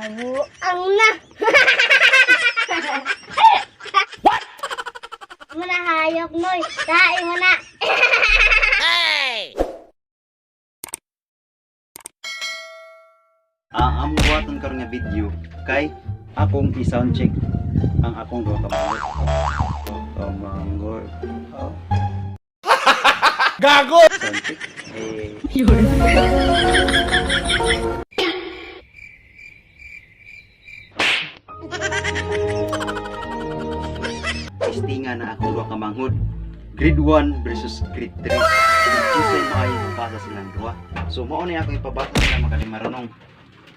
Nabuang na. What? Muna hayop noy. Tae mo na. Ang among buhaton karon nga video kay akong i-sound check ang akong duha ka manghod. Kamanghod. Oh. Gago! Sound check. Eh, Testingan na akong duha ka manghod. Grade 1 versus grade 3. Unsay maayo mapasa silang duha. So mao ni ako ipabasa sila makalimarunong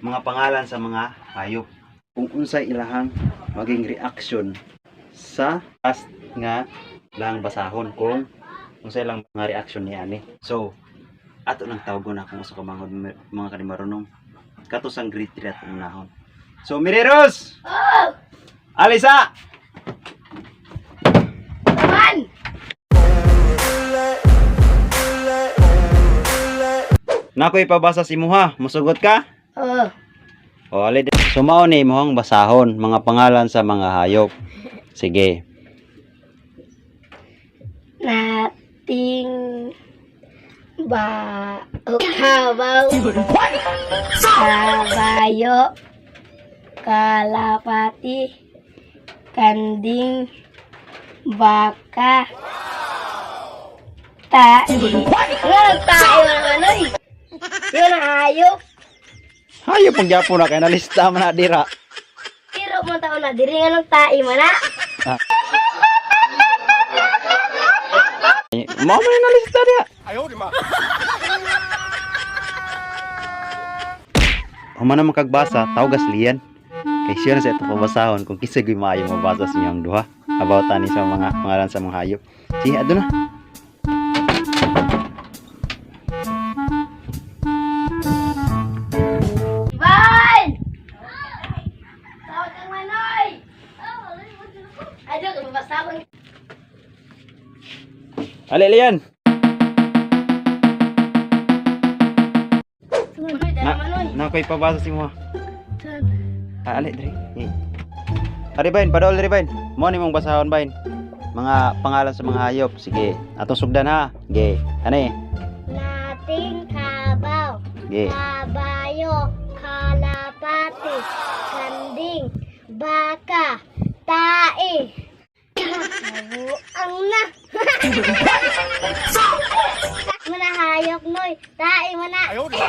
mga pangalan sa mga hayop. Kung unsay ilahang maging reaction sa past nga lang basahon kung unsay lang mga reaction niya ani. So ato lang tawgon akong usa ka manghod, mga kalimarunong. Kato sang grade 3 atong unahon. So Mireros! Alisa! Taman! Nako ipabasa si Muha. Musugot ka? Oh. O, ali. So, mao ni imong basahon mga pangalan sa mga hayop. Sige. Nating ba o kabaw, kabayo, kalapati, kanding, baka, tae. Nga tae man ang ano eh. Yun ang hayop. Hayop ang gyapon na kay nalista man na dira. Pero mo taon na diri nga nang tae man na. Mao man na nalista diha. Ayaw, di ma. Human na makagbasa, tawgas liyan. Kay siya na sa ito pabasahon kung kinsa gyud maayo mabasa sa inyong duha about ani sa mga pangalan sa mga hayop. Sige, adto na. Ivan! Tawag kang manoy! Ano, kababasahon. Ali, liyan. Manoy, dara Na, manoy. na ko'y pabasa si Muha. Saan? Ah, ali, dre. Hey. Ari bain, padol dre bain. Mo ni mong basahon bain. Mga pangalan sa mga hayop. Sige, atong sugdan ha. Sige. Ani? Nating kabaw, Sige. kabayo, kalapati, kanding, baka, tae. Nabuang na. Muna hayop noy, tae mo na. Ayaw, di ma.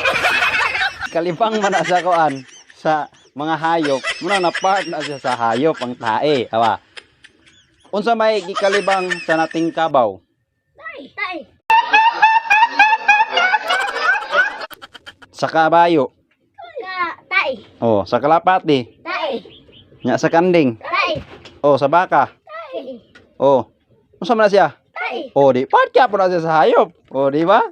Kalibang man na sa kuan sa mga hayop. Muna na part na siya sa hayop ang tae. Awa. Unsa may gikalibang sa nating kabaw? Tae. Tae. Sa kabayo. Ka, tae. Oh, sa kalapati. Tae. Nya sa kanding. Tae. Oh, sa baka. Tae. Oh. Unsa man na siya? Tae. Oh, di part kaya po na siya sa hayop. Oh, di ba?